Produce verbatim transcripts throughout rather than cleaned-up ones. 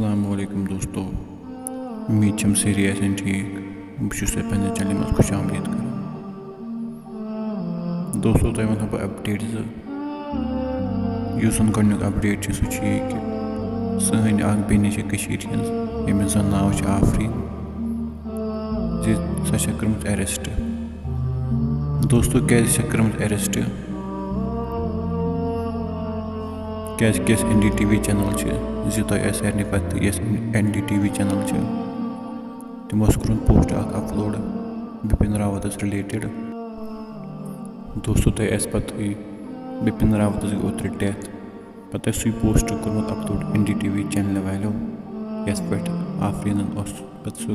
السلام علیکم دوستو، امید چھم سٲری آسن ٹھیک۔ بہٕ چھُس تۄہہِ پننہِ چینلہِ منٛز خوش آمدید کران۔ دوستو، تۄہہِ ونہو بہٕ اپڈیٹ زٕ۔ یُس زن گۄڈٕنیُک اپڈیٹ چھُ، سُہ چھُ یہِ کہِ سٲنۍ اکھ بیٚنہِ چھِ کٔشیٖرِ ہٕنٛز، ییٚمِس زن ناو چھُ آفریٖن، زِ سۄ چھےٚ کٔرمٕژ ایریسٹ۔ دوستو، کیازِ چھےٚ کٔرمٕژ ایریسٹ؟ کیازِ کہِ یۄس N D T V channel چھِ، زِ تۄہہِ آسہِ سارنٕے پتہ، یۄس N D T V channel چھِ، تِمو اوس کوٚرمُت پوسٹ اکھ اپلوڈ بپن راوتس رِلیٹڈ۔ دوستو، تۄہہِ آسہِ پتہٕے بپن راوتس گٔے اوترٕ ڈیتھ۔ پتہٕ آسہِ سُے پوسٹ کوٚرمُت upload N D T V چینلہِ والیو، یتھ پٮ۪ٹھ آفریٖنن اوس پتہٕ سُہ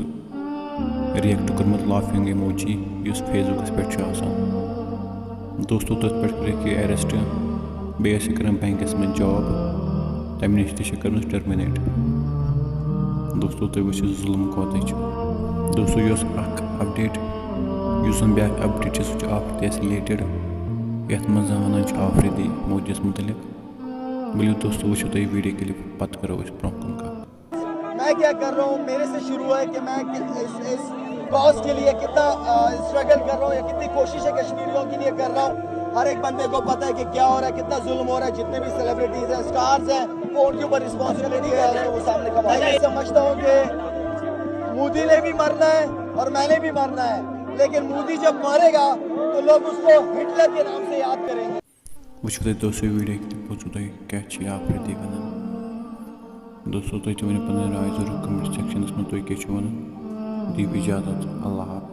ریئیکٹ کوٚرمُت لافنگ ایموجی، یُس فیس بُکس پٮ۪ٹھ چھُ آسان۔ دوستو، تٔتھۍ پٮ۪ٹھ کٔرٕکھ یہِ ایریسٹ، بیٚیہِ ٲس یہِ کران بینکس منٛز جاب، تمہِ نِش تہِ چھِ کٔرمٕژ ٹرمینیٹ۔ دوستو، تُہۍ وٕچھِو ظُلم کوتاہ چھُ۔ دوستو، یہِ اوس اکھ اپڈیٹ، یُس زن بیٛاکھ اپڈیٹ چھِ، سُہ چھُ آفریٖدیس رِلیٹڈ، یتھ منٛز زن ونان چھِ آفریٖدی مودیس متعلق۔ ؤلِو دوستو، وٕچھِو تُہۍ ویڈیو کلپ، پتہٕ کرو أسۍ برونٛہہ کُن کتھ۔ میں کیا کر رہا ہوں، میرے سے شروع ہے کہ میں اس اس کاز کے لیے کتنا اسٹرگل کر رہا ہوں یا کتنی کوششیں کشمیریوں کے لیے کر رہا ہوں۔ ہر ایک بندے کو پتہ ہے کہ کیا ہو رہا ہے، کتنا ظلم ہو رہا ہے۔ جتنے بھی سیلیبریٹیز ہیں، اسٹارز ہیں، وہ ان کے اوپر رسپانسبلٹی ہے، وہ سامنے کھڑا ہے۔ میں سمجھتا ہوں کہ مودی نے بھی مرنا ہے اور میں نے بھی مرنا ہے، لیکن مودی جب مرے گا تو لوگ اس کو ہٹلر کے نام سے یاد کریں گے۔ وٕچھِو تُہۍ دوستو ویڈیو کہِ تُہۍ بوٗزِو تُہۍ کیٛاہ چھِ یہِ آفریٖدی وَنان۔ دوستو، تُہۍ تہِ ؤنِو پَنٕنۍ راے ضروٗر کمنٹ سیکشنَس منٛز، تُہۍ کیٛاہ چھِو وَنان۔ دِیِو اِجازت، اللہ حافظ۔